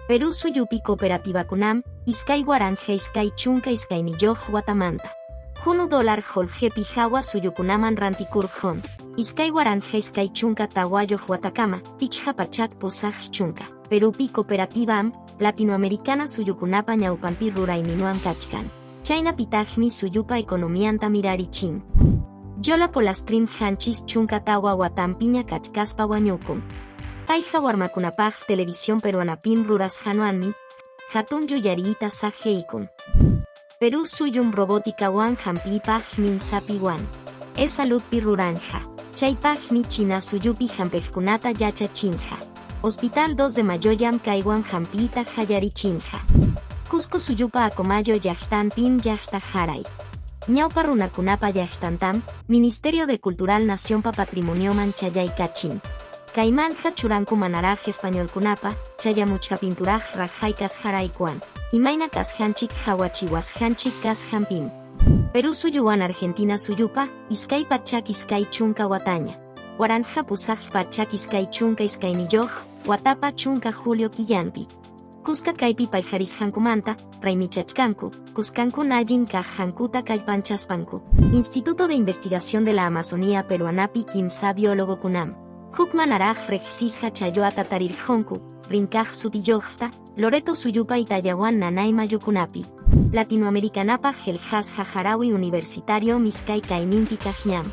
Perú suyupi cooperativakunam, 2022 watamanta. Hunu dólar qullqipi hawa suyukunaman rantikurqun. 2024 watakama, 580. Perupi cooperativam, Latinoamericana suyukunapa ñawpanpi rurayninwan kachkan. Chaynapitaqmi suyupa economianta mirarichin. Yola Polastrim 74 watanpiña kachkaspa wañukun. Payqa warmakunapaq televisión peruanapim rurasqanwanmi, hatun yuyariyta saqeykun. Perú suyum robotikawan hampiypaq minsapiwan. E-saludpi ruranqa. Chaypaqmi China suyupi hampiqkunata yachachinqa. Hospital 2 de Mayoyam kaywan hampiyta qallarichinqa. Cusco suyupa Acomayo llaqtanpim llaqta haray. Ñawpa runakunapa llaqtantam, Ministerio de Cultural Nacionpa patrimonioman chayaykachin. Kaymanta churanku manaraq españolkunapa chayamuchkaptinturaq raqaykas haraykuan, imayna kasqanchik qawachiwasqanchik kasqanpim. Perú suyuwan Argentina suyupa, 220 wataña. 1822 watapa 10 julio killanpi. Kuska kaypi payharisqankumanta, raymichachkanku, kuskanku allin kaqhankuta kallpanchaspanku. Instituto de Investigación de la Amazonía Peruanapi kimsa biólogokunam. Huk manaraq riqsisqa challwata tarirqunku, rinkaq sutiyuqta, Loreto suyupa Itallawan nanay mayukunapi. Latinoamericanapaq qillqasqa harawi universitario iskay kayninpi kaqñam.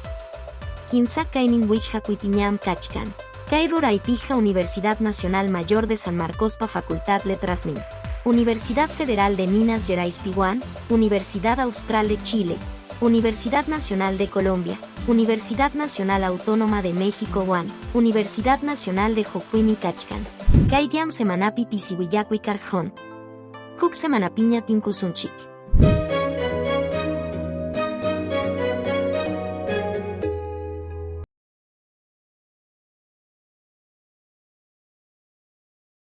Kimsa kaynin wichqakuypiñam kachkan. Kay ruraypiqa Universidad Nacional Mayor de San Marcospa Facultad Letrasnin. Universidad Federal de Minas Geraispiwan, Universidad Austral de Chile, Universidad Nacional de Colombia, Universidad Nacional Autónoma de México wan, Universidad Nacional de Jujuymi kachkan. Kaydiam semanapi pisi willakuy karqun. Huk semanapiña tinkusunchik.